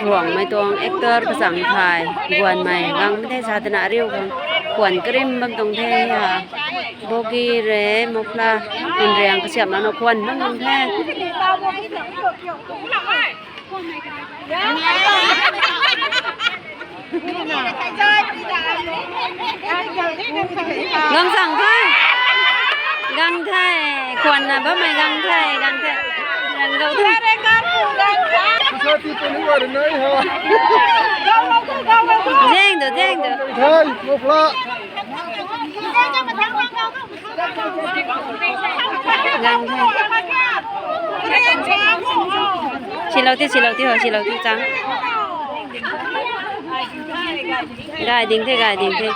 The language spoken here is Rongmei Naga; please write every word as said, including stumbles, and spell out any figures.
Ruangmei tuang actor kachang thai, guanmei gangmei the sa twna ariu khang khwan karim bam tuang the ha. Bogi re, muffler, nriang kasiamh lana khwan bam tuang the. Gang sang the. Gang the. Khwan na bammei gang the, gang the. Gang gou the. Zeng do, zeng do. Thai, muffler. Gang the. Silou ti, silou ti ho, silou ti chang. Gay ding the, gay ding the.